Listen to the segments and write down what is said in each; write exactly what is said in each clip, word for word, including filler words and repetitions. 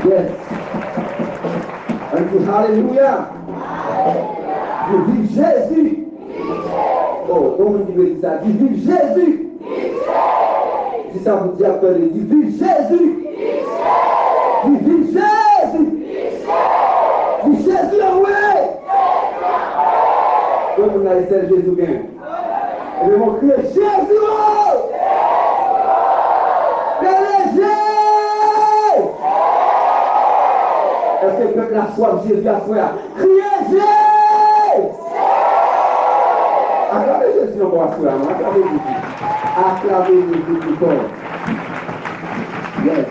Yes. Ann di alelouya. Di viv Jezi. Oh, bon moun ki vle di sa, di viv Jezi. Di sa pou dyab tande, di viv Jezi. Di viv Jezi. Di Jezi anmwe. Bon moun la, e sèl Jezi ou gen. Ebyen, bon, kriye Jezi o! P D G! Èske pèp la swaf Jezi aswè a? Kriye Jezi! Aklame Jezi ankò aswè a, non? Aklame Jezi. Aklame Jezi pi fò. Yes.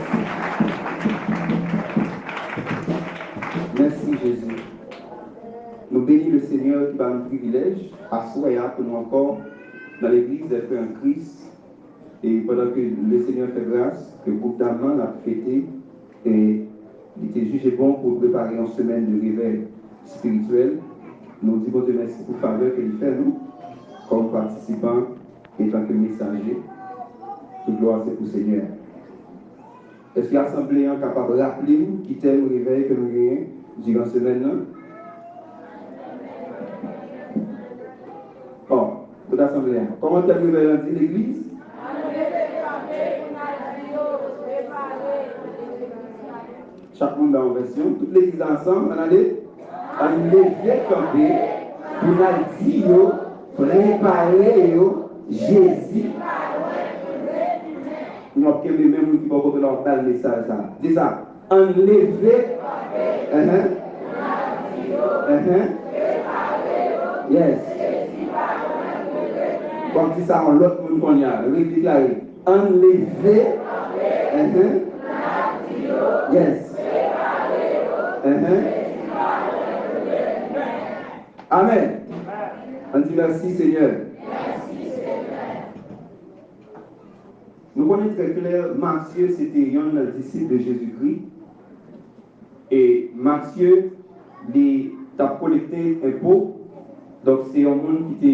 Mèsi, Jezi. Nou beni Lesenyè ki ba nou privilèj aswè a pou nou ankò nan legliz dè frè an Kris. E pandan ke Lesenyè fè gras, ke gwoup dam nan ap fete, e li te jije bon pou prepare yon semèn de revèy espirityèl, nou di Bondye mèsi pou favè ke li fè nou kòm patisipan etanke mesaje. Tout glwa se pou Senyè a. Èske asanble an kapab raple nou ki tèm revèy ke nou genyen diran semèn nan? Bon, tout asanble a. Kòman tèm revèy lan di, legliz? Chak moun ba yon vèsyon. Tout legliz la ansanm, ann ale. Ann leve kanpe pou n al di yo, prepare yo, Jezi. Nou ap kenbe men moun ki bò kote la, w ap ba l mesaj sa. Di sa. Ann leve. Enhen. Enhen. Yes. W ap di sa yon lòt moun kounye a. Redeklare. Ann leve. Enhen. Yes. Enhen. Amèn. Ann di mèsi, Senyè. Nou konnen trè klè, Matye se te yonn nan disip de Jezikri. E Matye, li t ap kolekte enpo. Donk, se yon moun ki te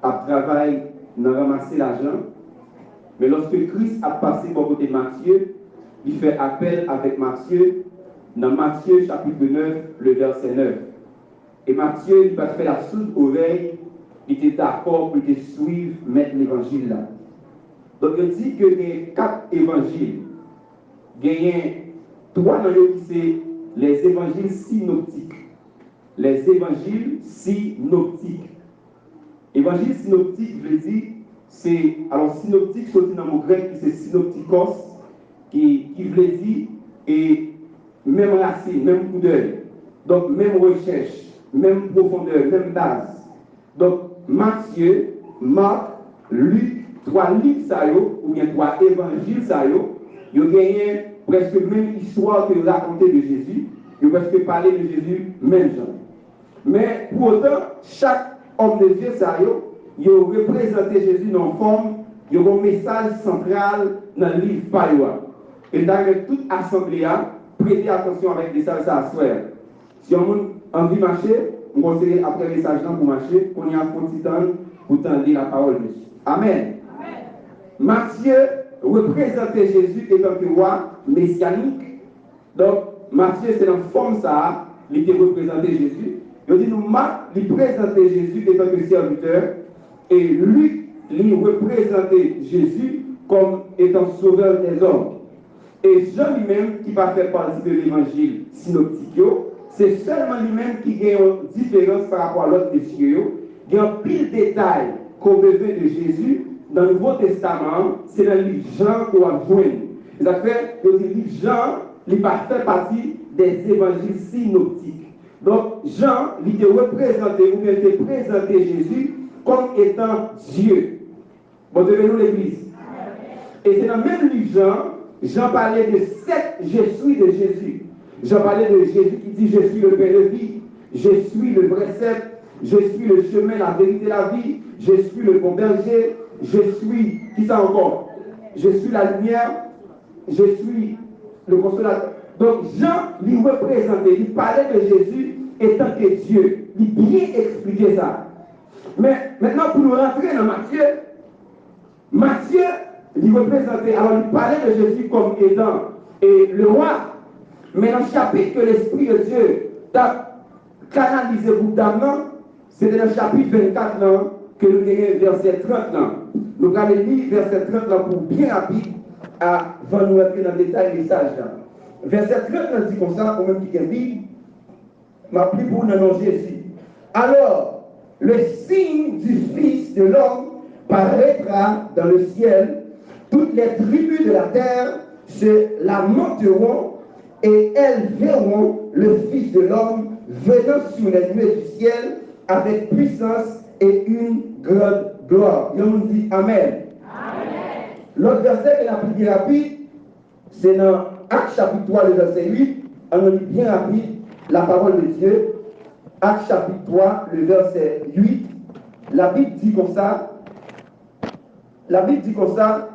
ap travay nan ranmase lajan. Men lòske Kris ap pase bò kote Matye, li fè apèl avèk Matye nan Matye chapit nèf, le vèsè nèf. E Matye, li pa t fè lasoud orèy, li te dakò pou l te swiv mèt levanjil la. Donk, yo di ke gen kat evanjil. Genyen twa nan yo ki se lèzevanjil sinoptik. Lèzevanjil sinoptik. Evanjil sinoptik vle di, se, alò, sinoptik soti nan mo grèk ki se sinoptikòs, ki, ki vle di, e, menm rasin, menm koudèy. Donk, menm rechèch, menm pwofondè, menm baz. Donk, Matye, Mak, Lik, twa liv sa yo, oubyen twa evanjil sa yo, yo genyen prèske menm istwa ke yo rakonte de Jezi, yo prèske pale de Jezi menm jan. Men, pou otan, chak òm de Dye sa yo, yo reprezante Jezi nan yon fòm, yo gen yon mesaj santral nan liv pa yo a. E m ta renmen tout asanble a prete atansyon avèk mesaj sa aswè a. Si yon moun anvi mache, m konseye l apre mesaj lan pou mache, kounye a fè yon ti tann pou tande lapawòl de Dye. Amèn. Matye reprezante Jezi etanke wa mesyanik. Donk, Matye se nan fòm sa a, li te reprezante Jezi. Yo di nou Mak, li prezante Jezi etanke sèvitè, e Lik, li reprezante Jezi kòm etan sovè dèzòm. E Jan li menm, ki pa fè pati de levanjil sinoptik yo, se sèlman li menm ki gen yon diferans pa rapò a lòt mesye yo. Gen anpil detay ke w bezwen de Jezi nan Nouvo Testaman an, se nan liv Jan ke w ap jwenn. Se sa k fè yo di liv Jan an, li pa fè pati dèzevanjil sinoptik. Donk, Jan, li te reprezante oubyen li te prezante Jezi kòm etan Dye. Bondye beni w, legliz. E se nan menm liv Jan, Jan pale de sèt je suis de Jésus. Jan pale de Jezi ki di, je suis le pain de vie, je suis le vrai cep, je suis le chemin, la vérité, la vie, je suis le bon berger, je suis, ki sa ankò? Je suis la lumière, je suis le consolateur. Donk, Jan, li reprezante, li pale de Jezi etanke Dye. Li byen eksplike sa. Men, mentnan, pou nou rantre nan Matye, Matye, li reprezante, alò, li pale de Jezi kòm etan, e, le wa. Men nan chapit ke Lespri de Dye t ap kanalize pou dam nan, se te nan chapit vennkat lan ke nou te gen vèsè trant lan. Nou prale li vèsè trant lan pou byen rapid avan nou rantre nan detay mesaj la. Vèsè trant lan di konsa, ou menm ki gen Bib, m ap li pou ou nan non Jezi. Alors, le signe du Fils de l'homme paraîtra dans le ciel, toutes les tribus de la terre se lamenteront et elles verront le Fils de l'homme venant sur les nuées du ciel avec puissance et une grande gloire. Yon moun di amèn. Lòt vèsè ke n ap li byen rapid, se nan Ak chapit twa, le vèsè uit. Ann nou li byen rapid, la parole de Dieu. Ak chapit twa, le vèsè uit. Labib di konsa, Labib di konsa,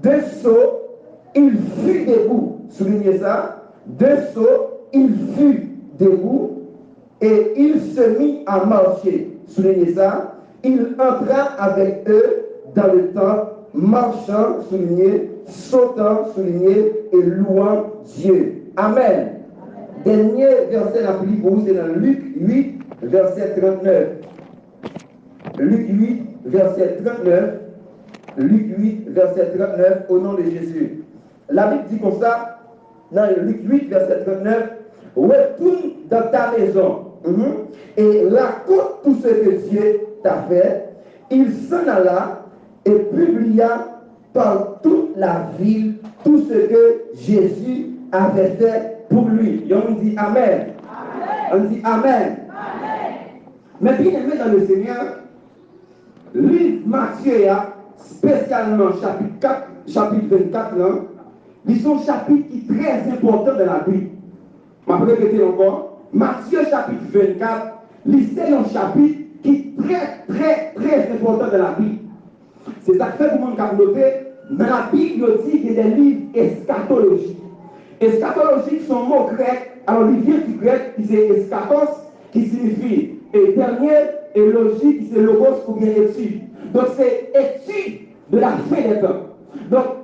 d'un saut, il fut debout. Soulignez ça. D'un saut, il fut debout et il se mit à marcher. Soulignez ça. Il entra avec eux dans le temple, marchant, soulignez, sautant, soulignez, et louant Dieu. Amen. Dènye vèsè n ap li pou ou, se nan Lik uit, vèsè trannèf. Lik uit, vèsè trannèf. Lik uit, vèsè trannèf, au nom de Jésus. Labib di konsa, nan Lik uit, vèsè trannèf, retourne dans ta maison, mhm, et raconte tout ce que Dieu t'a fait. Il s'en alla et publia par toute la ville tout ce que Jésus avait fait pour lui. Yon moun di amèn. Ann di amèn. Men byeneme nan le Senyè, liv Matye a, espesyalman chapit kat, chapit vennkat lan, li se yon chapit ki trè enpòtan nan Labib. M ap repete l ankò, Matye chapit vennkat, li se yon chapit ki trè, trè, trè enpòtan nan Labib. Se sa k fè pou moun k ap note, nan Labib, yo di gen de liv eskatolojik. Eskatolojik se yon mo grèk, alò li vyen di grèk ki se eskatos, ki siyifi e dènye, e loji ki se logos oubyen etid. Donk se etid de la fin des temps. Donk,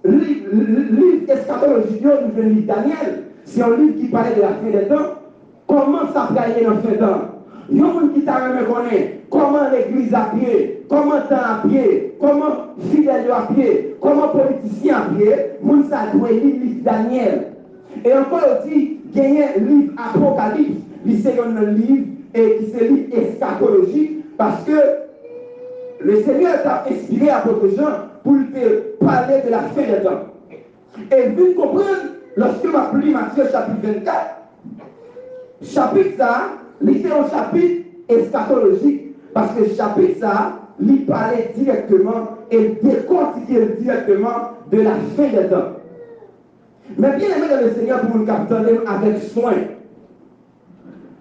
Liv, liv, liv eskatolojik yo, nou jwenn liv Danyèl, se yon liv ki pale de la fin des temps. Kòman sa pral ye nan fen tan? Yon moun ki ta renmen konnen kòman legliz ap ye, kòman tan ap ye, kòman fidèl yo ap ye, kòman politisyen ap ye, moun sa dwe li liv Danyèl. E ankò yo di, genyen liv Apokalips, li se yonn nan liv e ki se liv eskatolojik, paske Lesenyè t ap enspire apot Jan pou l te pale de la fin des temps. E vin konprann, lòske w ap li Matye chapit vennkat, chapit sa a, li se yon chapit eskatolojik, paske chapit sa a, li pale dirèkteman e l dekòtike l dirèkteman de la fin des temps. Men byeneme nan Lesenyè, pou moun k ap tande m avèk swen,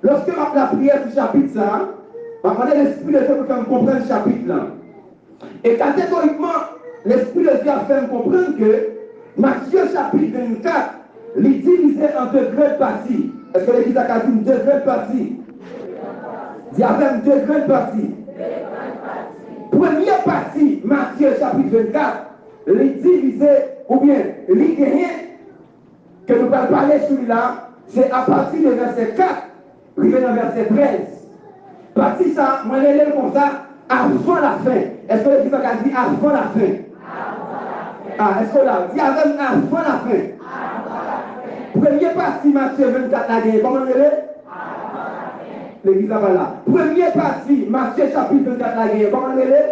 lòske m ap lapriyè sou chapit sa a, m ap mande Lespri de Dye pou l fè m konprann chapit lan. E kategorikman, Lespri de Dye ap fè m konprann ke Matye chapit vennkat, li divize an de grann pati. Èske legliz la ka di m de grann pati? Di avè m, de grann pati. Premye pati Matye chapit vennkat, li divize oubyen li genyen, ke nou pral pale sou li la, se apati de vèsè kat rive nan vèsè trèz. Pati sa a, mwen rele l konsa, avan lafen. Èske legliz la ka di avan lafen? A, èske w la? Di avè m, avan lafen. Premye pati Matye vennkat la genyen, kòman l rele? Legliz la pa la. Premye pati Matye chapit vennkat la genyen, kòman l rele?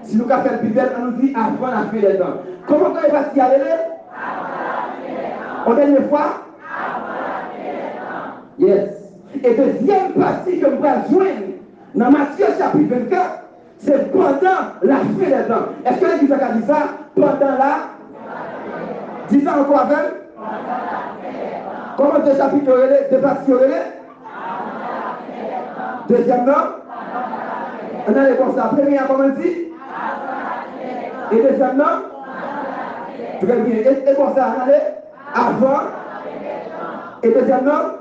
Si nou ka fè l pi bèl, ann nou di avan lafen dè tan. Kòman premye pati a rele? On dènye fwa? Yes. E dezyèm pati ke m pral jwenn nan Matye chapit vennkat, se pandan lafen dè tan. Èske legliz la ka di sa? Pandan la. Di sa ankò avè m. Kòman de chapit yo rele? De pati yo rele? Dezyèm nan? Ann ale konsa. Premye a kòman l di? E dezyèm nan? Trè byen. E, e konsa, ann ale. Avan. E dezyèm nan?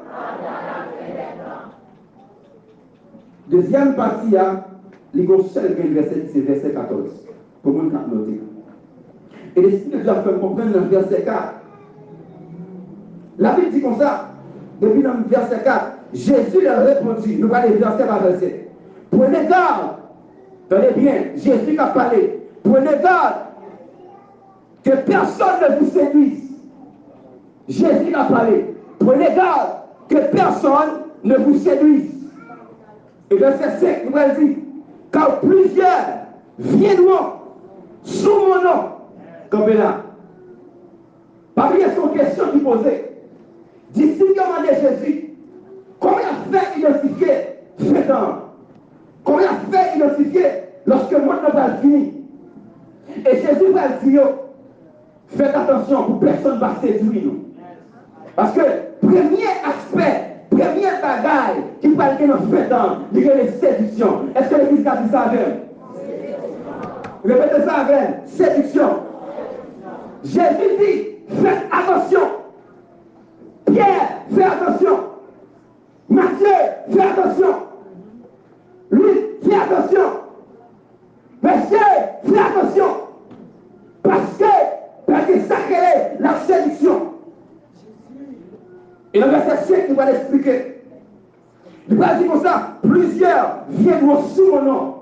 Dezyèm pati a, li gon sèl grenn vèsè, se vèsè katòz. Pou moun k ap note. E Lespri de Dye ap fè m konprann nan vèsè kat, Labib di konsa, depi nan vèsè kat, Jésus leur répondit, nou prale vèsè pa vèsè. Prenez garde, tande byen, Jezi k ap pale. Prenez garde que personne ne vous séduise. Jezi k ap pale. Prenez garde que personne ne vous séduise. E vèsè senk, nou pral di, car plusieurs viendront sous mon nom. Kanpe la. Pa bliye, se yon kesyon ki poze. Disip yo mande Jezi, kòman y ap fè idantifye fen tan an? Kòman y ap fè idantifye lòske mond nan pral fini? E Jezi pral di yo, fèt atansyon pou pèsonn pa sedui nou. Paske premye aspè, premye bagay ki pral gen nan fen tan, li rele sediksyon. Èske legliz ka di sa avè m? Repete sa avè m, sediksyon. Jezi di, fèt atansyon. Pyè, fè atansyon. Matye, fè atansyon. Lik, fè atansyon. Mesye, fè atansyon. Paske, paske sa k rele la sediksyon. E nan vèsè senk, li pral eksplike. Li pral di konsa, plusieurs viendront sous mon nom.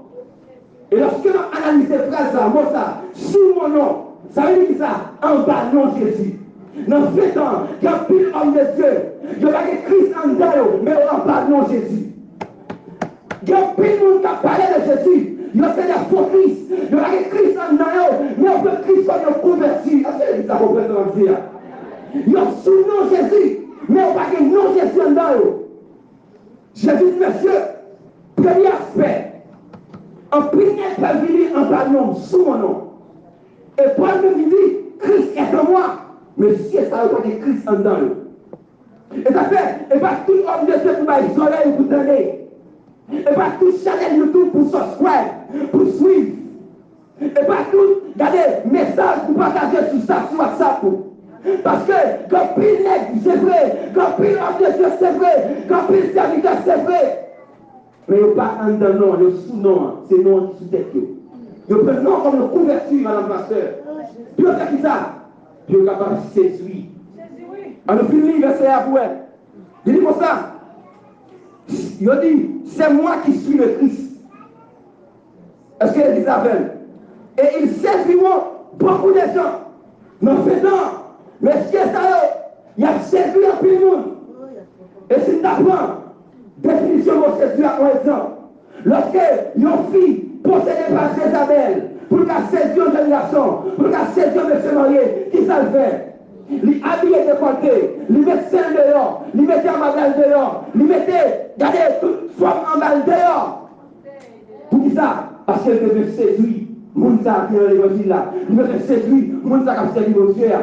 E lòske n ap analize fraz sa, mo sa, sous mon nom, sa vle di ki sa? Anba non Jezi. Nan fen tan, gen anpil òm de Dye, yo pa gen Kris anndan yo, men yo anba non Jezi. Gen anpil moun k ap pale de Jezi, yo se de fo Kris, yo pa gen Kris anndan yo, men yo pran Kris kòm yon kouvèti. Èske legliz la konprann sa m ap di a? Yo sou non Jezi, men yo pa gen non Jezi anndan yo. Jezi di, mesye, premye aspè, anpil nèg pral vini anba non m, sou mon nom. E Pòl menm li di, Christ est en moi. Mesye sa yo pa gen Kris anndan yo. E sa fè, e pa tout òm de Dye pou bay zòrèy ou pou tande. E pa tout chanèl YouTube pou subscribe, pou swiv. E pa tout, gade, mesaj pou pataje sou sa, sou WhatsApp ou. Paske gen anpil nèg, se vre, gen anpil òm de Dye, se vre, gen anpil sèvitè, se vre. Men yo pa anndan non an, yo sou non an. Se non an ki sou tèt yo. Yo pran non an kòm yon kouvèti, madanm pastè. Pou yo fè kisa? Pou yo kapab sedui. Ann nou fin li vèsè a pou wè. Li di konsa, yo di, c'est moi qui suis le Christ. Èske legliz la avè m? Et ils séduiront beaucoup de gens. Nan fen tan, mesye sa yo, y ap sedui anpil moun. E si n ta pran definisyon mo sedui ak yon egzanp, lòske yon fi posede pa Jezabèl pou l ka sedui yon jèn gason, pou l ka sedui yon mesye marye, kisa l fè? Li abiye dekòlte, li met sen l deyò, li mete anba bra l deyò, li mete, gade, tout fòm anba l deyò. Poukisa? Paske l te vle sedui moun sa a ki nan levanjil la. Li te vle sedui moun sa a k ap sèvi Bondye a.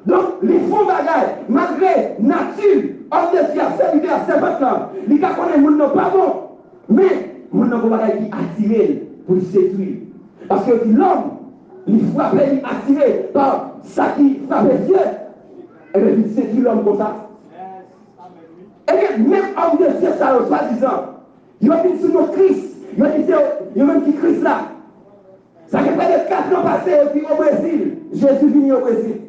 Donk, li fè yon bagay, malgre nati òm de Dye a, sèvitè a, sèvant lan, li ka konnen moun nan pa bon, men moun nan gon bagay ki atire l pou l sedui l. Paske yo di lòm, li frape, li atire pa sa ki frape zye, ebyen, li sedui lòm konsa. Ebyen, menm òm de Dye sa yo, swadizan, yo vin sou non Kris, yo di se yo menm ki Kris la. Sa gen prè de kat an pase, yo di o Brezil, Jezi vini o Brezil.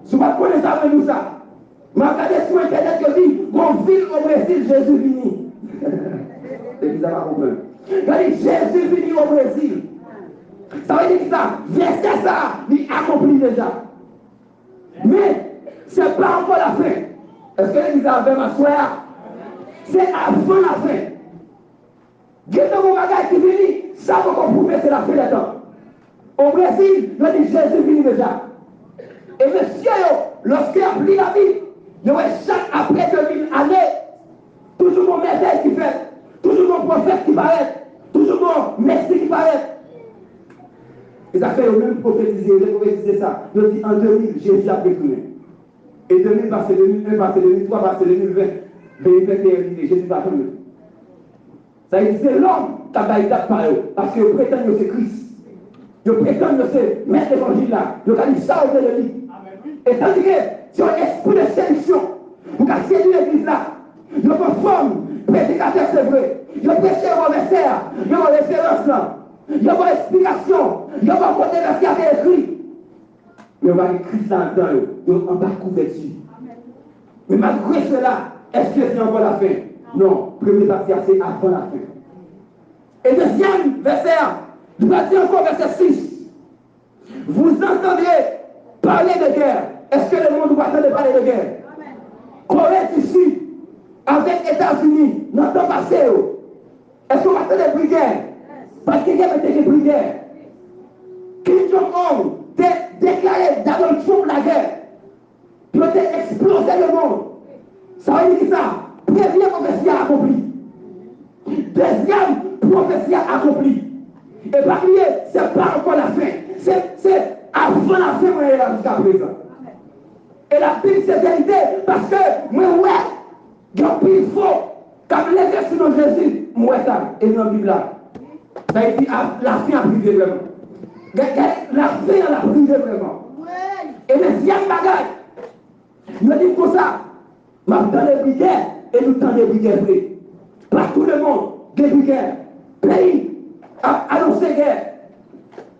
Si w pa t konnen sa, mwen di w sa. M ap gade sou entènèt, yo di, gon vil o Brezil, Jezi vini. Legliz la pa konprann. Yo di, Jezi vini o Brezil. Sa vle di ki sa? Vèsè sa a, li akonpli deja. Men, se pa ankò lafen. Èske legliz la avè m aswè a? Se avan lafen. Gentan gon bagay ki vini, sa poko pwouve se lafen dè tan. O Brezil, yo di Jezi vini deja. E mesye yo, lòske y ap li Labib, yo wè chak apre de mil ane, toujou gon mèvèy ki fèt, toujou gon pwofèt ki parèt, toujou gon Mesi ki parèt. E sa fè yo menm pwofetize, yo te pwofetize sa. Yo di an de mil, Jezi ap retounen. E de mil pase, de mil en pase, de mil twa pase, de mil ven, de mil venteyen rive, Jezi pa janm vini. Sa vle di se lòm k ap bay dat pa yo, paske yo pretann yo se Kris. Yo pretann yo se mèt levanjil la. Yo ka di sa yo vle de li. E tandike se yon espri de sediksyon pou ka sedui legliz la. Yo pran fòm predikatè, se vre. Yo preche, yo ba w vèsè a, yo ba w referans lan, yo ba w esplikasyon, yo ba w kote vèsè a te ekri. Men yo pa gen Kris la anndan yo. Yo anba kouvèti. Men malgre sela, èske se ankò lafen? Non. Premye pati a se avan lafen. E dezyèm vèsè a, li pral di ankò, vèsè sis. Vous entendez parler de guerre. Èske lemonn ou pa tande pale de gè? Kore di Sid avèk Etazini nan tan pase yo. Èske w pa tande bri gè? Pa t gen gè, men te gen bri gè. Kim Jong Un te deklare Donald Trump lagè pou yo te eksploze lemonn. Sa vle di kisa? Premye pwofesi a akonpli. Dezyèm pwofesi a akonpli. E pa bliye, se pa ankò lafen. Se, se avan lafen mwen ye la jiska prezan. E Labib se verite, paske mwen wè gen anpil fo k ap leve sou non Jezi. M wè sa, e li nan Bib la. Sa vle di, a, lafen ap rive vrèman. Gade, gade, lafen an ap rive vrèman. E dezyèm bagay, yo di m konsa, m ap tande bri gè, e nou tande bri gè vre. Patou lemonn, gen bri gè. Peyi ap anonse gè.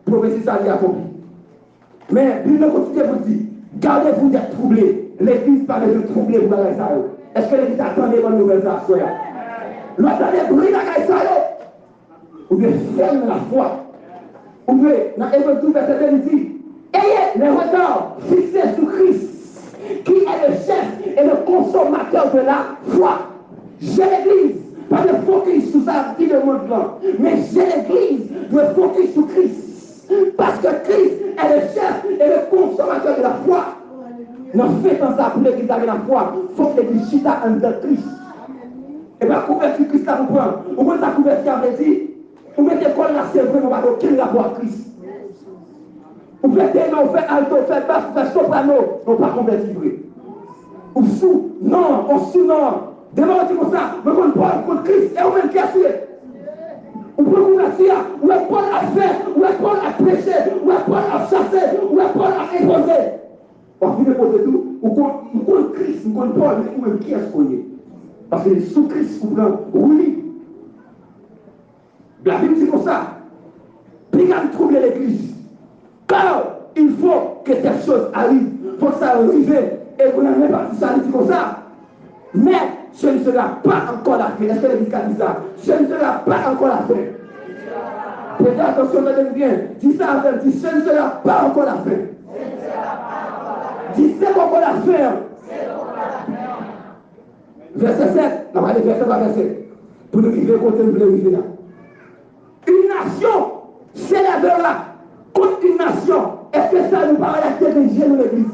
Pwofesi sa li akonpli. Men, Bib la kontinye pou l di, gardez-vous d'être troublés. Legliz pa bezwen twouble pou bagay sa yo. Èske legliz la tande bon nouvèl sa aswè a? Lè w tande bri bagay sa yo, ou dwe fèm nan lafwa. Ou dwe, nan Ebre douz vèsè de, li di, ayez les regards fixés sur Christ, qui est le chef et le consommateur de la foi. Je, legliz, pa dwe fokis sou sa k ap vide mond lan, men je, legliz, dwe fokis sou Kris. Paske Christ est le chef et le consommateur de la foi. Nan fen tan sa, pou legliz la gen lafwa, fòk legliz chita anndan Kris. E pa kouvèti Kris la pou pran. Ou konn sa kouvèti a vle di? Ou mete kòl la, se vre, men w pa gen okenn rapò ak Kris. Ou fè tenò, ou fè alto, ou fè bas, ou fè soprano, men w pa konvèti vre. Ou sou non, ou sou non. Demen w di konsa, mwen konn Pòl, mwen konn Kris, e ou menm kiyès ou ye? Ou pran kouvèti a, ou wè Pòl ap fè, ou wè Pòl ap preche, ou wè Pòl ap chase, ou wè Pòl ap enpoze. W ap vin enpoze tou, ou konn, m konn Kris, m konn Pòl, men ou menm kiyès ke w ye? Paske se sou Kris ou pran wouli. Labib di konsa, piga n twouble legliz. Car il faut que cette chose arrive. Fòk sa rive. E pou nan men pati sa, li di konsa, mais ce ne sera pas encore la fin. Èske legliz ka di sa? Ce ne sera pas encore la fin. Prete atansyon, tande m byen. Di sa avè m, di, ce ne sera pas encore la fin. Di, se poko lafen an. Vèsè sèt, n ap ale vèsè pa vèsè. Pou nou rive kote nou vle rive a. Une nation s'élèvera contre une nation. Èske sa nou pa wè la te gen je nou legliz?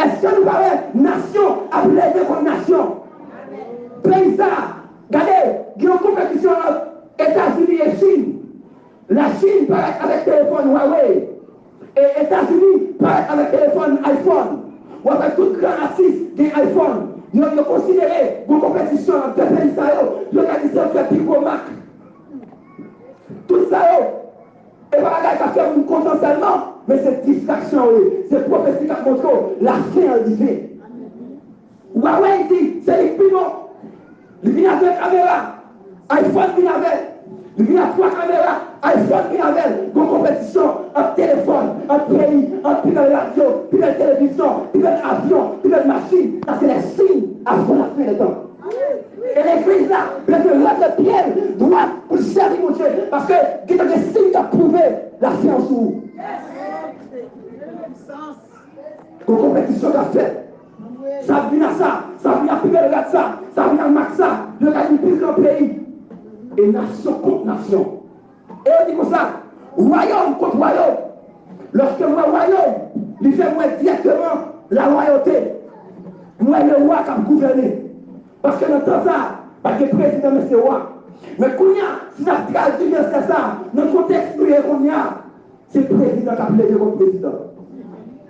Èske nou pa wè nasyon ap leve kont nasyon? Peyi sa, gade, gen yon konpetisyon ant Etazini e Chin. Lachin parèt avèk telefòn Huawei. E Etazini parèt avèk telefòn iPhone. W ap wè tout gran atis gen iPhone. Yo, yo konsidere gon konpetisyon ant de peyi sa yo, yo ka di se yo ki fè pi gwo mak. Tout sa yo, e pa bagay k ap fè moun kontan sèlman, men se distraksyon yo ye. Se pwofesi k ap montre w lafen an rive. Huawei di se li k pi bon. Li vin avèk kamera. iPhone vin avè l. Li vin ak twa kamera. iPhone vin avè l. Gon konpetisyon ant telefòn, ant peyi, ant pi bèl radyo, pi bèl televizyon, pi bèl avyon, pi bèl machin. Sa se lè siy avan lafen dè tan. E legliz la bezwen rantre pye l dwat pou l sèvi Bondye. Paske gentan gen siy k ap pwouve lafen an sou ou. Gon konpetisyon k ap fèt. Sa vin a sa, sa vin a pi bèl rad sa, sa vin a mak sa, yo ka vin pi gran peyi. E nasyon kont nasyon. E yo di konsa, wayòm kont wayòm. Lòske m wè wayòm, li fè m wè dirèkteman lalwayote. M wè lewa k ap gouvène. Paske nan tan sa, pa t gen prezidan, men se wa. Men kounye a, si n ap tradui vèsè sa nan kontèks nou ye kounye a, se prezidan k ap leve kont prezidan.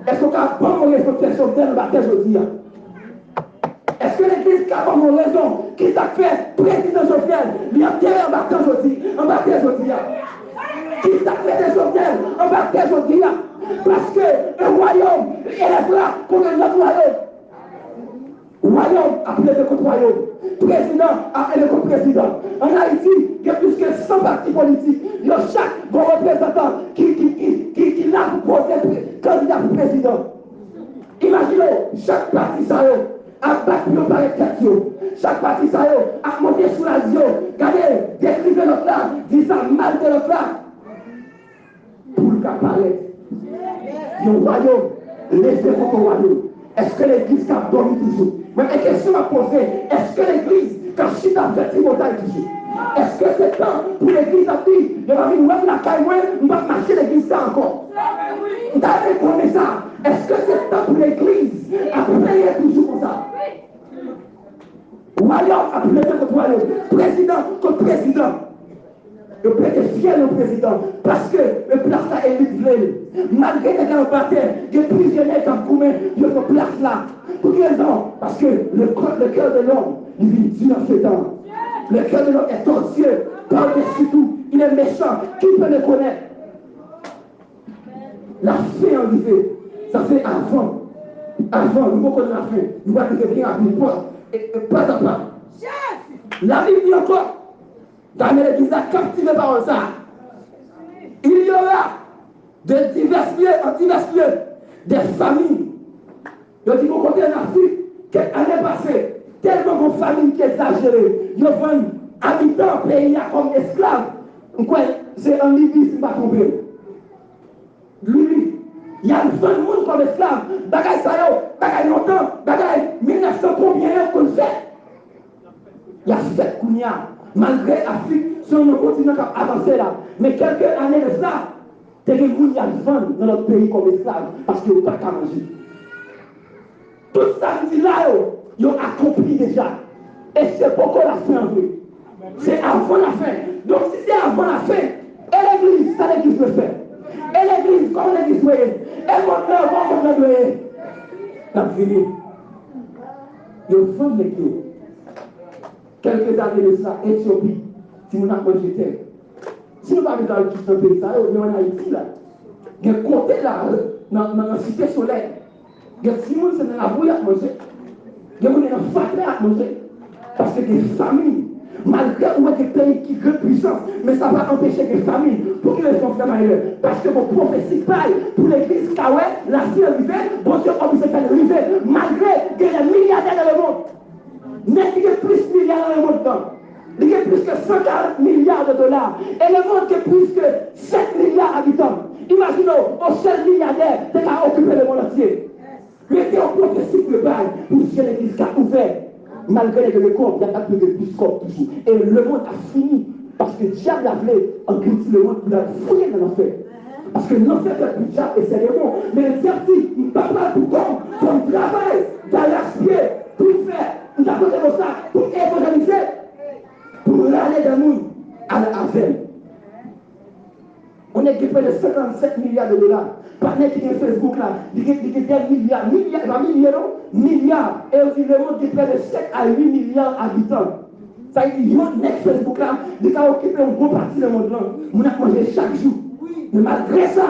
Èske w ka ban m yon rezon k fè Jovenel anba tè jodi a? Èske legliz ka ban m yon rezon ki sa k fè prezidan Jovenel li antere anba tè jodi, anba tè jodi a? Ki sa k mete Jovenel anba tè jodi a? Paske un royaume élèvera contre un autre royaume. Wayòm ap leve kont wayòm. Prezidan ap rele kont prezidan. Ann Ayiti, gen plis ke san pati politik. Yo chak gen yon reprezantan ki, ki, ki, ki, ki la pou poze pre-, kandida pou prezidan. Imajine w, chak pati sa yo ap bat pou yo parèt tèt yo. Chak pati sa yo ap monte sou radyo, gade, dekrive lòt la, di sa mal de lòt la. Pou l ka parèt. Yon wayòm leve kont yon wayòm. Èske legliz ka dòmi toujou? Mwen, e kesyon m ap poze, èske legliz ka chita fè tripotay toujou? Èske se tan pou legliz ap di, yo pa vin wè m lakay mwen, m p ap mache legliz sa ankò? M ta renmen konnen sa. Èske se tan pou legliz ap plenyen toujou konsa? Wayòm ap leve kont wayòm, prezidan kont prezidan. Yo pete fyèl yon prezidan, paske men plas la elit vle l. Malgre nèg la anba tè, gen plizyè nèg k ap goumen pou yo pran plas la. Pou ki rezon? Paske le, le cœur de l'homme, li vin di nan Setan. Le cœur de l'homme est tortueux par-dessus tout, il est méchant, qui peut le connaître? Lafen an rive. Sa se avan. Avan, nou poko nan lafen. Nou va rive byen rapid, pa, e, e, pa a pa. Labib di ankò, gade legliz la kaptive pawòl sa a. Il y aura de divers lieux, en divers lieux, des famines. Yo di gon kote ann Afrik, kèk ane pase, tèlman gon famin ki egzajere, yo vann abitan peyi a kòm esklav. M kwè se an Libi, si m pa twonpe m. Libi. Y al vann moun kòm esklav. Bagay sa yo, bagay lontan, bagay mil nèf san konbyen yo konn fèt. Y ap fèt kounye a. Malgre Afrik se yon kontinan k ap avanse la, men kèlke ane de sa, te gen moun y al vann nan lòt peyi kòm esklav, paske yo pa t ka manje. Tout sa m di la yo, yo akonpli deja. E se poko lafen an vre. Se avan lafen. Donk, si se avan lafen, e legliz, sa legliz dwe fè? E legliz, kòman legliz dwe ye? E mond lan, kòman mond lan dwe ye? N ap vini. Yo vann nèg yo. Kèlke zane de sa, Etyopi, timoun ap manje tè. Si nou pa bezwen al jis nan peyi sa yo, men ann Ayiti la, gen kote la, nan, nan, nan Site Solèy, gen timoun se nan labou y ap manje. Gen moun nan fatra y ap manje. Paske gen famin. Malgre ou wè gen peyi ki gran pwisans, men sa pa anpeche gen famin. Pou ki rezon, frè Maylè? Paske gon pwofesi k bay pou legliz ka wè, lafen an rive, Bondye oblije fè l rive. Malgre gen de milyadè nan lemonn. Nèg ki gen plis milya nan lemonn nan, li gen plis ke san karant milya de dola. E lemonn gen plis ke sèt milya abitan. Imajine w, yon sèl milyadè te ka okipe lemonn antye. Rete yon pwofesi ke bay pou zye legliz ka ouvè. Malgre nèg yo gen kòb, y ap plede gen plis kòb toujou. E lemonn ap fini. Paske dyab la vle angrandi lemonn pou l al fouye nan lanfè. Paske lanfè fèt pou dyab e sè demon. Men dyab di, m pa pral pou kòb, fò m travay, gaspye, pou m fè, m ta pote konsa, pou m evanjelize, pou m rale de moun al avè m. On nèg gen prè de senkannsèt milya de dola. Patnè ki gen Facebook la, li gen, li gen dè milya, milya, e pa milye non, milya. E yo di lemonn gen prè de sèt a uit milya abitan. Sa vle di, yon nèg Facebook la, li ka okipe yon bon pati nan mond lan. Moun ap manje chak jou. Men malgre sa,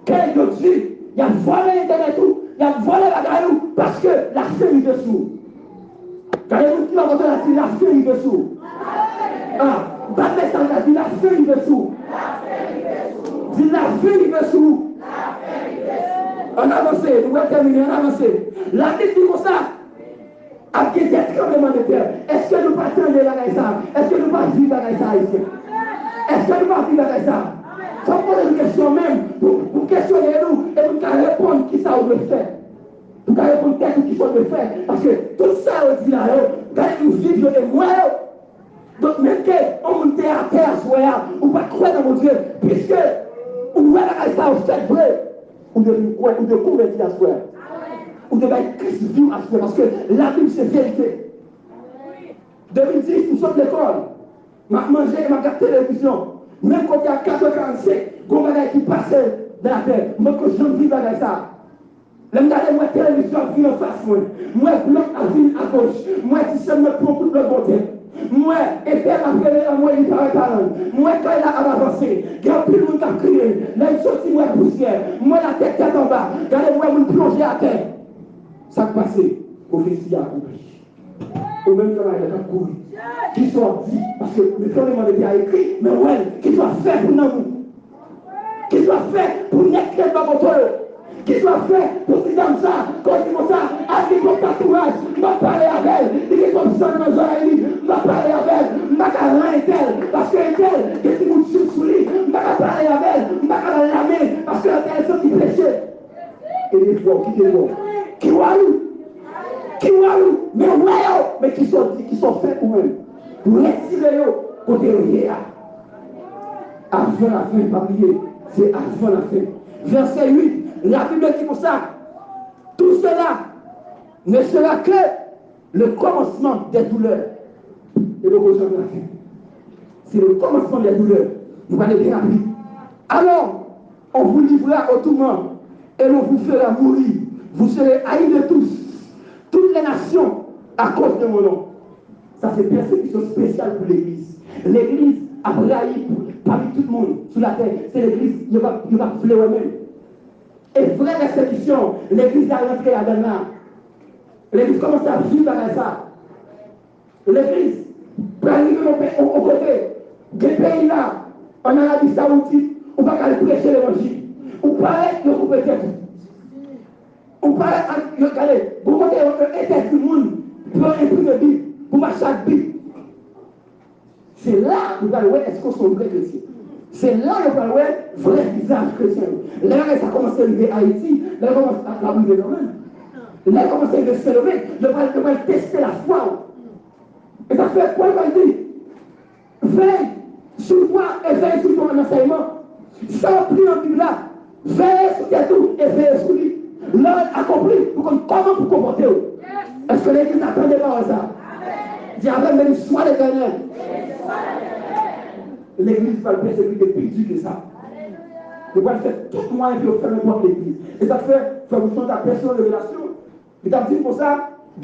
kè yo di, y ap vòlè entènèt ou, y ap vòlè bagay ou, paske lafen rive sou ou. Gade moun ki bò kote w la, di, lafen rive sou ou. Ah, bat men sa, di, lafen rive sou ou. Di, lafen rive sou ou. Ann avanse, nou pral tèmine, ann avanse. Labib di konsa, ap gen de tranblemanntè. Èske nou pa tande bagay sa? Èske nou pa viv bagay sa, Ayisyen? Èske nou pa viv bagay sa? Fò m poze nou kesyon menm, pou, pou kesyone nou, e pou n ka reponn kisa ou dwe fè. Pou ka reponn tèt ou kisa w dwe fè. Paske tout sa yo di la yo, gade nou viv yo e m wè yo. Donk, menm ke yon moun te atè aswè a, ou pa t kwè nan Bondye, piske ou wè bagay sa yo fèt vre, ou te vin kwè, ou te konvèti aswè a. Ou te bay Kris vi w aswè, paske Labib se verite. De mil dis, m sot lekòl, m ap manje, m ap gade televizyon. Menm kote a, katrè karannsenk, gon bagay ki pase nan latè. M poko janm viv bagay sa. Lè m gade, m wè televizyon ap vin anfas mwen. M wè blòk ap vin agoch. M wè ti sè m nan pran kout lòt bò tèt. M wè Etèl ap rele anmwe, li pa wè paran l. M wè kay la ap avanse. Gen anpil moun k ap kriye. Lè m soti, m wè pousyè. M wè latè tèt anba. Gade, m wè moun plonje atè. Sa k pase? Pwofesi a akonpli. Ou menm nan layè k ap kouri. Kisa w ap di? Paske Detewonòm de te a ekri, men w wè l. Kisa w ap fè pou nanm ou? Kisa w ap fè pou nèg ki ret bò kote w yo? Kisa w ap fè pou ti dam sa a? Kòm li konsa, al gen twòp tatouaj, m ap pale avè l. Li gen twòp san nan zòrèy li, m ap pale avè l. M pa ka ran entèl, paske entèl gen ti bout chik sou li. M pa ka pale avè l, m pa ka ba l lamen, paske entèl santi peche. E de fwa w kite bò. Kiwari! Kiwari! Men wè yo! Men kisa w di, kisa w fè ou menm? Retire yo kote yo ye a. Avan lafen, pa bliye, se avan lafen. Vèsè uit, Labib di konsa, tout cela ne sera que le commencement des douleurs. E poko janm lafen. C'est le commencement des douleurs. Nou pral byen rapid. Alors, on vous livrera au tourment et l'on vous fera mourir. Vous serez haïs de tous, toutes les nations, à cause de mon nom. Sa se pèsekisyon espesyal pou legliz. Legliz ap rayi pou, pami tout moun sou latè. Se legliz yo pa, yo pa vle wè menm. E vrè pèsekisyon, legliz la rantre ladan l la. Legliz kòmanse ap viv bagay sa. Legliz pral rive yon pe-, yon, yon kote. Gen peyi la, ann Arabi Sawoudit, ou pa ka al preche levanjil. Ou parèt, yo koupe tèt ou. Ou parèt, ak, yo, gade, gon kote yo, yo entèdi moun pou yo enprime Bib, pou mache ak Bib. Se la ou pral wè èske w se yon vrè kretyen. Se la yo pral wè vrè vizaj kretyen yo. Lè bagay sa kòmanse rive Ayiti, lè l kòmanse, l ap rive kanmenm. Lè l kòmanse rive Sendomeng, yo pral, yo pral teste lafwa w. E sa fè Pòl pral di, veille sur toi et veille sur ton enseignement. Sa w ap li nan Bib la, veye sou tèt ou e veye sou li. Lè w akonpli, pou konn kòman pou konpòte w. Èske legliz la tande pawòl sa? Di avè m, béni soit l'Éternel. Legliz pral pèsekite pi di ke sa. Yo pral fè tout mwayen pou yo fèmen pòt legliz. E sa k fè, frè Bouchon ta pèse yon revelasyon. Li t ap di m konsa,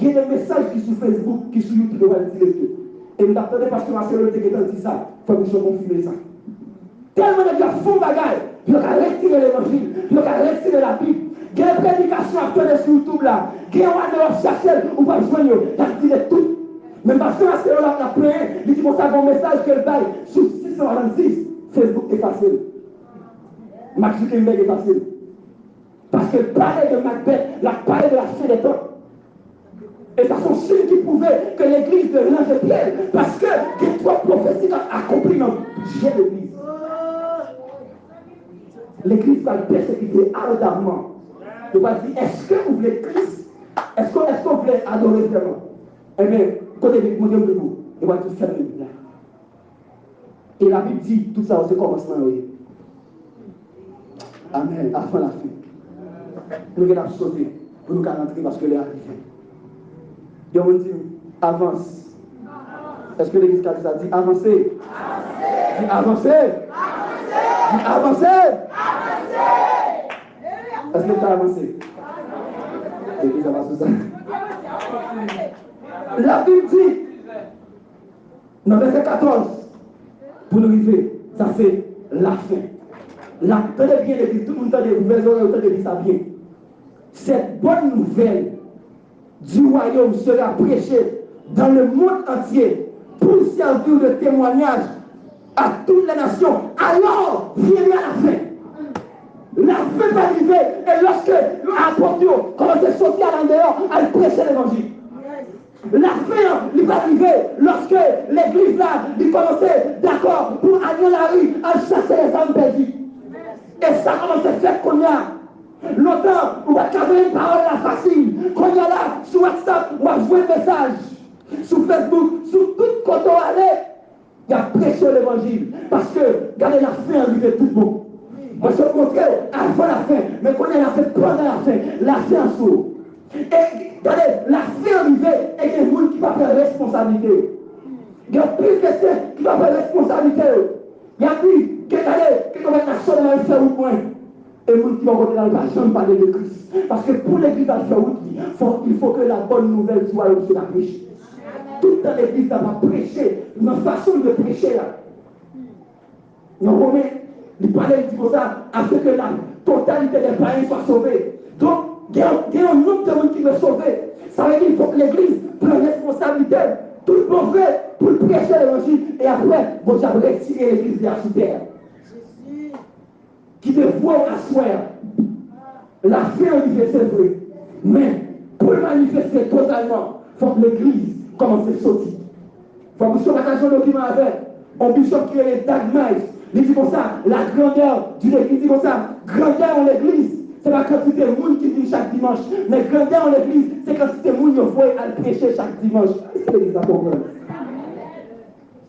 gen de mesaj ki sou Facebook, ki sou YouTube, yo pral retire yo. E m t ap tande pastè Marcelo te gentan di sa, frè Bouchon konfime sa. Tèlman nèg yo ap fè yon bagay, yo ka retire levanjil, yo ka retire Labib. Gen predikasyon ap tande sou YouTube la, gen yon ane w ap chache l, ou p ap jwenn yo, y ap delete tout. Men pastè Marcelo la, l ap plenyen, li di konsa, gen yon mesaj ke l bay sou sis san swasannsis, Facebook efase l. Mark Zuckerberg efase l. Paske l pale de Macbeth, l ap pale de la fin des temps. E sa se yon siy ki pwouve ke legliz dwe ranje pye l, paske gen twòp pwofesi k ap akonpli nan je legliz. Legliz pral pèsekite ardamman. Yo pral di, èske ou vle Kris? Èske, èske ou vle adore vrèman? Ebyen, kote Bib, montre m Bib ou. Yo pral di, fèmen Bib la. E Labib di, tout sa yo se kòmansman yo ye. Amèn. Avan lafen. Nou gen ap sote pou nou ka rantre paske lè a rive. Yon moun di, avans. Èske legliz ka di sa? Di, avanse. Di, avanse. Di, avanse. Èske nou ka avanse? Legliz la pa sou sa. Labib di, nan vèsè katòz, pou n rive, sa se lafen. La, tande byen, legliz, tout moun tande, ouvè zòrèy ou, tande di sa byen. Cette bonne nouvelle du royaume sera prêchée dans le monde entier pour servir de témoignage à toutes les nations. Alors viendra la fin. Lafen va rive, e lòske apot yo kòmanse soti al andeyò, al preche levanjil. Lafen an, li pral rive lòske legliz la, li kòmanse dakò pou al nan lari, al chache lèzam pèdi. E sa kòmanse fèt kounye a. Lontan, ou pa t ka jwenn pawòl la fasil. Kounye a la, sou WhatsApp, w ap jwenn mesaj. Sou Facebook, sou tout kote w ale. Y ap preche levanjil. Paske, gade, lafen an rive tout bon. Mwen sot montre w avan lafen, men kounye a la se pandan lafen. Lafen an sou ou. E, gade, lafen an rive, e gen moun ki pa pran responsablite yo. Gen anpil kretyen ki pa pran responsablite yo. Y ap di, ke gade, ke yo mèt nasyon nan fè wout mwen. E moun ki bò kote l la, l pa janm pale de Kris. Paske pou legliz al fè wout li, fò, il faut que la bonne nouvelle du royaume soit prêchée. Tout tan legliz la pa preche, nan fason l dwe preche a. Nan Women, li pale, li di konsa, afin que la totalité des païens soit sauvée. Donk, gen, gen yon nonb de moun ki dwe sove. Sa vle di, fòk legliz pran responsablite l. vre pou l preche levanjil, e apre, Bondye ap retire legliz li a sou tè a. Ki te vwe w aswè a. Lafen an rive, se vre. Men, pou l manifeste totalman, fòk legliz kòmanse soti. Fòk misyon pataje yon dokiman avè yon bichòp ki rele Doug Miles. Li di konsa, la grandeur d'une église, li di konsa, grandè yon legliz, se pa kantite moun ki vin chak dimanch, men grandè yon legliz, se kantite moun yo voye al preche chak dimanch. Èske legliz la konprann?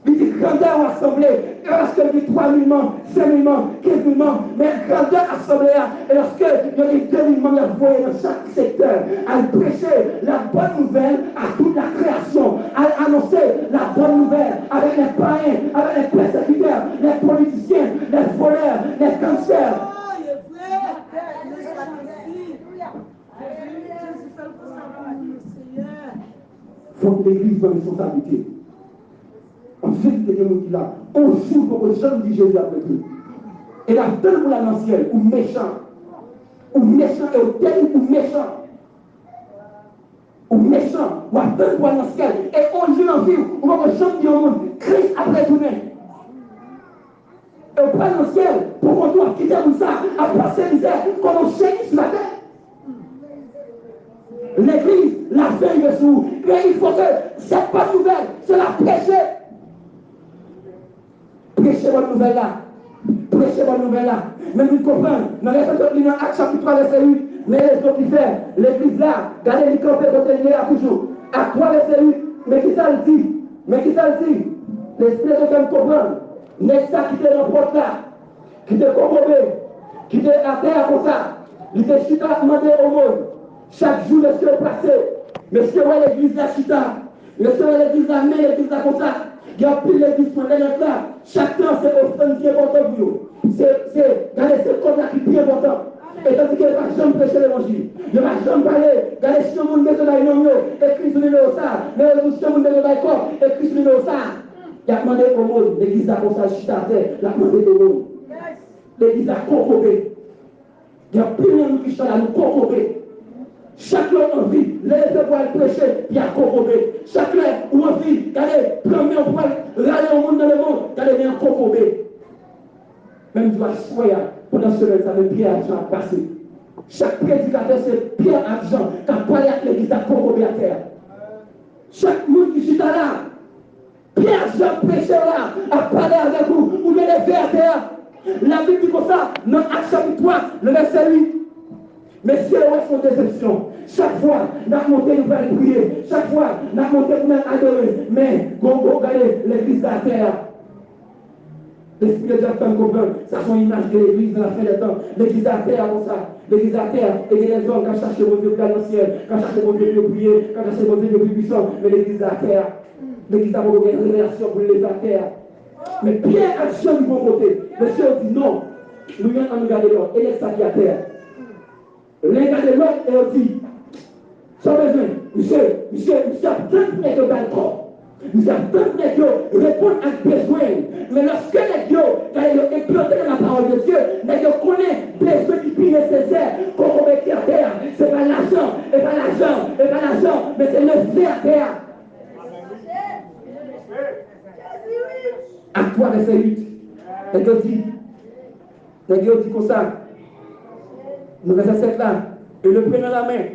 Li di grandè yon asanble, e pa paske l gen twa mil manm, senk mil manm, kenz mil manm, men grandè asanble a, e lòske yo gen de mil manm y ap voye nan chak sektè, al preche la bonne nouvelle à toute la création, al anonse la bonne nouvelle avec les païens, avec les persécuteurs, les politiciens, les voleurs, les gangsters. Fòk legliz pran responsablite. An verite, gen moun ki la, on jou, poko janm di Jezi ap rete. E l ap tann pou l al nan syèl, ou mechan. Ou mechan e ou terib, ou mechan. Ou mechan, w ap tann pou al nan syèl. E on jou nan vi w, ou poko janm di yon moun, Kris ap retounen. E w pral nan syèl, pou kont ou ap kite moun sa ap pase mizè kòm yon chen ki sou latè. Legliz, lafen rive sou ou. Men il faut que cette bonne nouvelle, se la preche. Preche bòn nouvèl la. Preche bòn nouvèl la. Men nou konprann, nan lèson nou li nan Ak chapit twa vèsè uit, men rezon ki fè legliz la, gade li kanpe kote l ye a toujou. Ak twa vèsè uit, men kisa l di? Men kisa l di? Lespri de Dye fè m konprann. Nèg sa ki te nan pòt la, ki te kokobe, ki te atè a konsa, li te chita ap mande omòn. Chak jou, mesye yo pase, mesye yo wè legliz la chita, mesye yo wè legliz la, men legliz la konsa. Gen anpil legliz pran lè nèt la, chak tan se ofrann ki enpòtan pou yo. Se, se, gade, se kòb la ki pi enpòtan. E tandike yo pa janm preche levanjil. Yo pa janm pale. Gade, si yon moun bezwen bay nonm yo, ekri sou nimewo sa. Men yo di, si yon moun bezwen bay kòb, ekri sou nimewo sa. Y ap mande omòn. Legliz la konsa, l chita atè, l ap mande omòn. Legliz la kokobe. Gen anpil nan nou ki chita la, nou kokobe. Chak lè w anvi, leve pou al preche, y ap kokobe. Chak lè ou anvi, gade, pran men w pou al rale yon moun nan lemonn, gade, men an kokobe. Men m di w aswè a, pandan semèn sa, men pyè a jan ap pase. Chak predikatè se pyè ak jan k ap pale ak legliz la kokobe atè a. Chak moun ki chita la, pyè ak jan preche la ap pale avèk ou, ou dwe leve atè a. Labib di konsa, nan Ak chapit twa, nan vèsè uit. Mesye yo wè se yon desepsyon. Chak fwa n ap monte, nou pral priye. Chak fwa n ap monte pou n al adore. Men, gon, gon, gade legliz la atè a. Lespri de Dye ap fè m konprann. Sa se yon imaj de legliz nan lafen dè tan. Legliz atè a konsa. Legliz atè a. E gen dèzòm k ap chache Bondye pou y al nan syèl. K ap chache Bondye pou yo priye. K ap chache Bondye pou yo pi pwisan. Men legliz la atè a. Legliz la poko gen revelasyon pou l leve atè a. Men pyè ak jan li bò kote. Mesye yo di non. Nou menm, ann nou gade lòt. E nèg sa ki atè a. Len gade lòt e yo di, sa w bezwen? Misye, misye, misye ap tann pou nèg yo ba l kòb. Misye ap tann pou nèg yo reponn ak bezwen l. Men lòske nèg yo, gade, yo enplante nan lapawòl de Dye, nèg yo konnen bezwen ki pi nesesè, kokobe ki atè a, se pa lajan, e pa lajan, e pa lajan, men se leve atè a. Ak twa vèsè uit. Nèg yo di, Nèg yo di konsa, nan vèsè sèt la, et le prenant la main,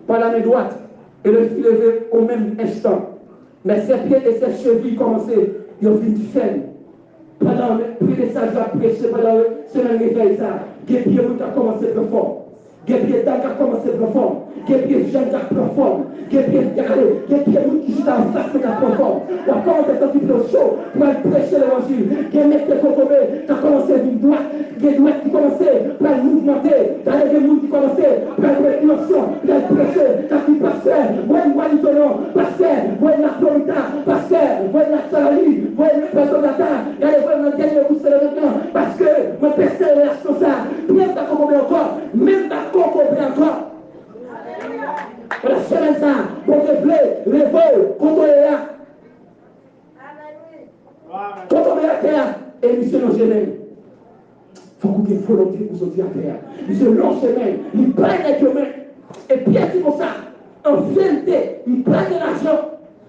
par la main droite, et le fit lever au même instant. Mais ses pieds et ses chevilles kòmanse, yo vin fèb. Pandan premye sa yo ap preche, pandan semèn revèy sa, gen pye moun k ap kòmanse pran fòm. Gen pye dam k ap kòmanse pran fòm. Gen pye jèn k ap pran fòm. Gen pye, gade, gen pye moun ki chita anfas mwen k ap pran fòm. W ap kòmanse santi pye w cho pou al preche levanjil. Gen nèg te kokobe k ap kòmanse vin dwat. Gen dwèt ki kòmanse pral mouvmante. Gade, gen moun ki kòmanse pral pran dimansyon, pral preche, k ap di, pastè, voye m Washington non, pastè, voye m la Florida, pastè, voye m la Carolina, voye m Puerto Plata, gade, voye m nan dènye bout Sendomeng nan, paske mwen pèse relasyon sa, pye m pa kokobe ankò, men m pa kokobe ankò. Pandan semèn sa, Bondye vle leve w kote w ye a. Kote w ye atè a, e misye lonje men l. Fòk ou gen volonte pou soti atè a. Misye lonje men l, li bay nèg yo men. E Pyè di konsa, an verite, m pa gen lajan.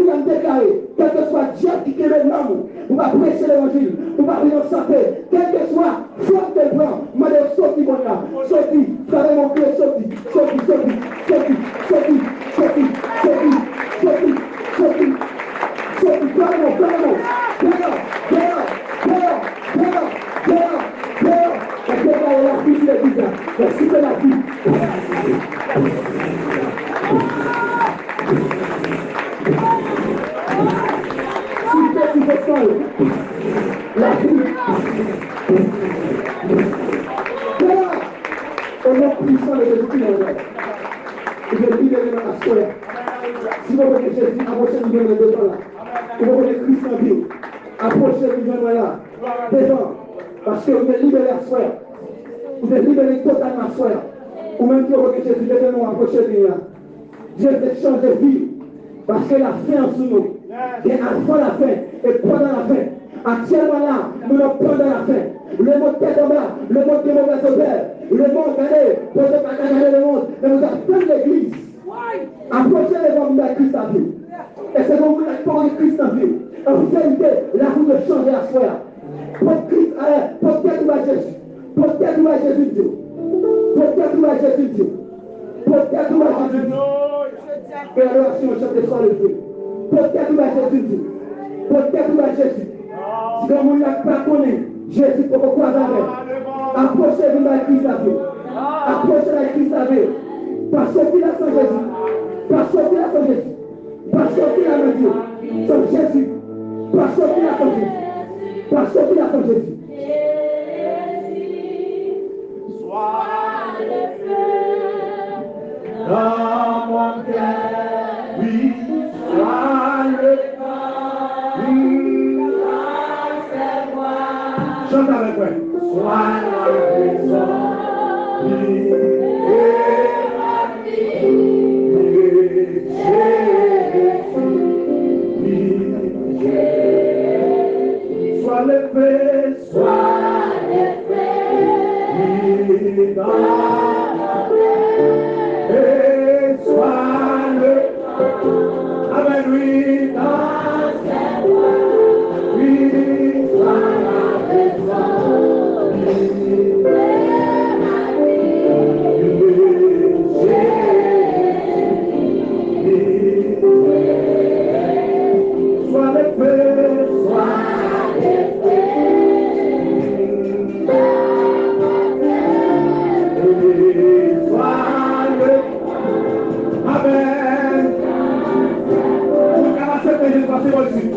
Kounye a m deklare, kèlkeswa dyab ki kenbe nanm ou, pou pa preche levanjil, pou pa vin an sante, kèlkeswa fòm ke l pran, m mande w soti kounye a, soti, travay mwen kle, soti, soti, soti, soti. Aswè a. Si w poko gen Jezi, apwoche vin jwenn mwen devan la. Ou poko gen Kris nan vi w, apwoche vin jwenn mwen la, devan. Paske ou te libere aswè a. Ou te libere totalman aswè a. Ou menm ki poko gen Jezi, leve men w, apwoche vin la. Dye vle chanje vi w. Paske lafen an sou nou. Gen avan lafen e pandan lafen. Aktyèlman la, nou nan pandan lafen. Lemonn tèt anba, lemonn gen movèz odè. Lemonn, gade, poze pa ka gade lemonn, men nou ap tann legliz. Apwoche devan m bay Kris lavi. E se pou moun ki poko gen Kris nan vi. An verite, lavi w dwe chanje aswè a. Pot Kris, eh, pot tèt ou bay Jezi. Pot tèt ou bay Jezi, m di w. Pot tèt ou bay Jezi, m di w. Pot tèt ou bay Jezi, m di w. Ke adorasyon an chante swa leve. Pot tèt ou bay Jezi, m di w. Pot tèt ou bay Jezi. Si gen moun la ki pa konnen, Jezi poko kwaze avè l. Apwoche vin bay Kris lavi. Apwoche bay Kris lavi. Pa soti la san Jezi. Pa soti la san Jezi. Pa soti la nan Dye. San Jezi. Pa soti la san Jezi. Pa soti la san Jezi. Swa le feu dans mon cœur. Oui, swa le feu dans ses bras. Chante avec moi. Swa la raison. Oui, et la vie. Swa levé, swa levé, oui, dans la paix, et swa levé. Amen, oui, dans la paix, oui, swa levé, swa levé. Swa levé, swa levé. Swa levé. Amen. Ou ka aksepte Jezi, pase bò isit.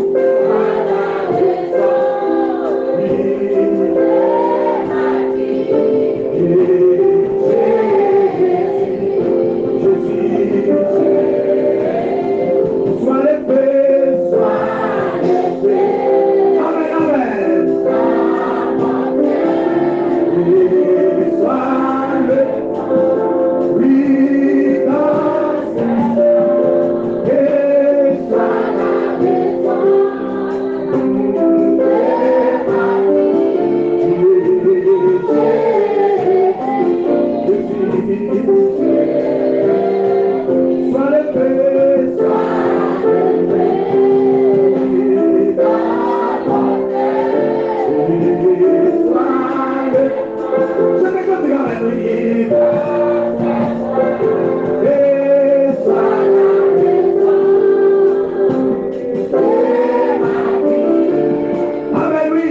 Amen, wi.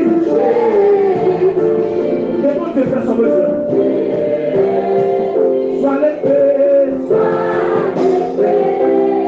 Ke Bondye fè sa w bezwen. Swa levé, swa levé.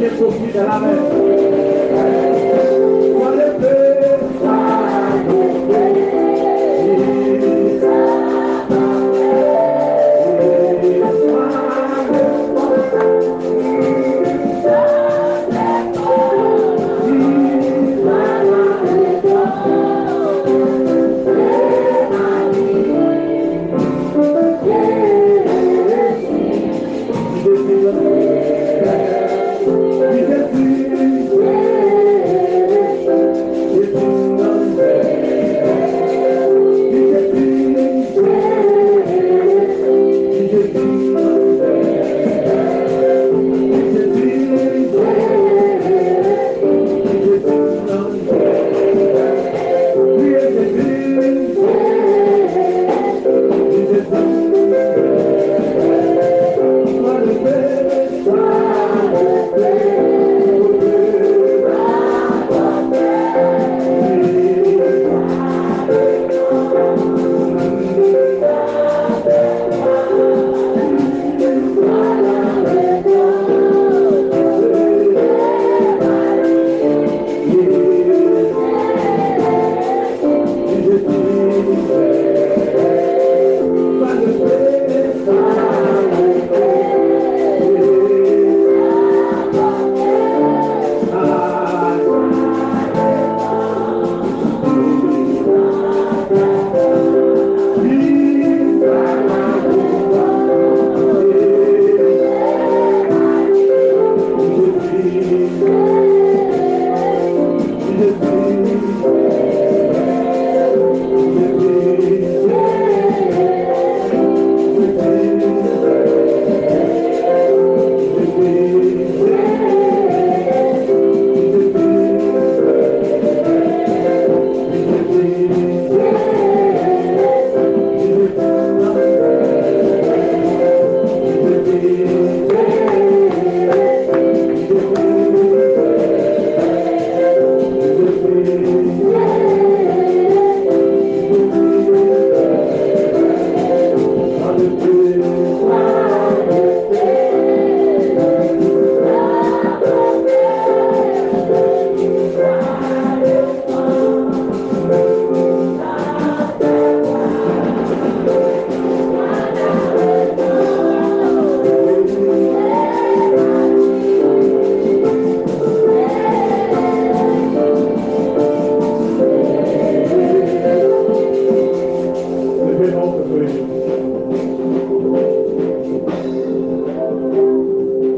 Gen kofi nan lamè. Sois levé, sois levé.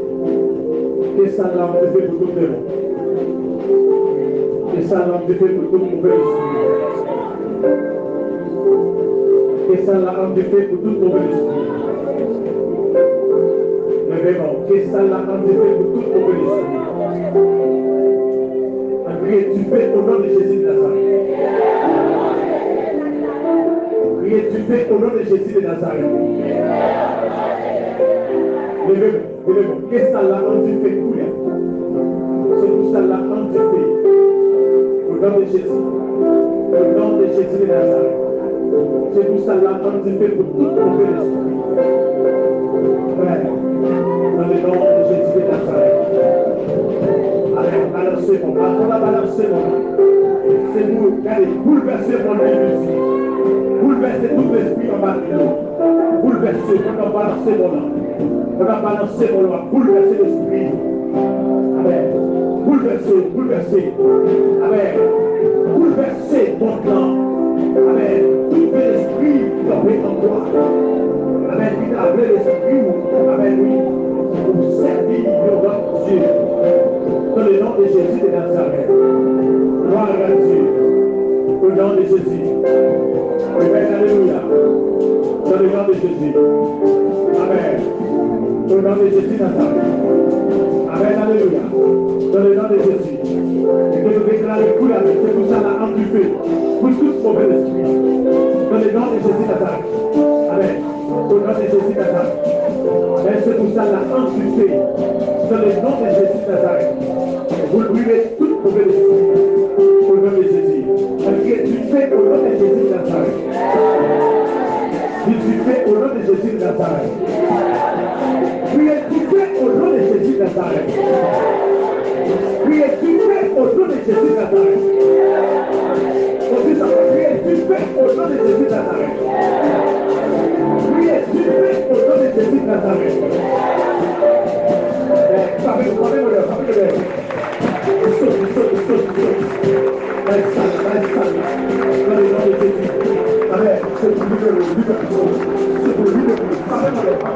Leve men w pou priye. Ke sal la an dife pou tout demon. Ke sal la an dife pou tout move lespri. Ke sal la an dife pou tout move lespri. Leve men w. Ke sal la an dife pou tout move lespri. An kriye dife o non de Jezi de Nazarèt. Kriye dife o non de Jezi de Nazarèt. Leve men w. Ke sal la an dife koulye a. Se pou sal la an dife. O non de Jezi. O non de Jezi de Nazarèt. Se pou sal la an dife pou tout move lespri. Amèn. Nan le non de Jezi de Nazarèt. Amèn. Balanse mòn. Balanse mòn. Se pou gade, boulvèse mòn nan. Boulvèse tout lespri anba dlo. Boulvèse, pandan w balanse mòn nan. Pandan w balanse mòn nan, w ap boulvèse lespri yo. Amèn. Boulvèse, boulvèse. Amèn. Boulvèse mond lan. Amèn. Tout lespri ki kanpe an twa. Amèn. Ki ta vle lespri w. Amèn, wi. Pou sèvi yon lòt Dye. Dans le nom de Jésus de Nazareth. Gloire à Dieu. Au nom de Jésus. Amen, alelouya. Dans le nom de Jésus. Amen. Au nom de Jésus Nazareth. Amen, alelouya. Dans le nom de Jésus. E ke nou deklare kou la, se pou sa la an dife. Pou tout move lespri. Dans le nom de Jésus Nazareth. Amen. Au nom de Jésus Nazareth. Amen. Se pou sa la an dife. Dans le nom de Jésus Nazareth. Pou l brire tout move lespri. Au nom de Jésus. An kriye dife o non de Jezi de Nazarèt. Di dife o non de Jezi de Nazarèt. Kriye dife o non de Jezi de Nazarèt. Dife au nom de Jésus Nazareth. On dit ça, priez, dife au nom de Jésus Nazareth. Priez, dife au nom de Jésus Nazareth. Eh, frape, frape, frape, frape. Soti, soti, soti, soti. Bay sal la, bay sal la. Dans le nom de Jésus. Amen. C'est pour libérer, libération. C'est pour libérer. Frape, frape, frape.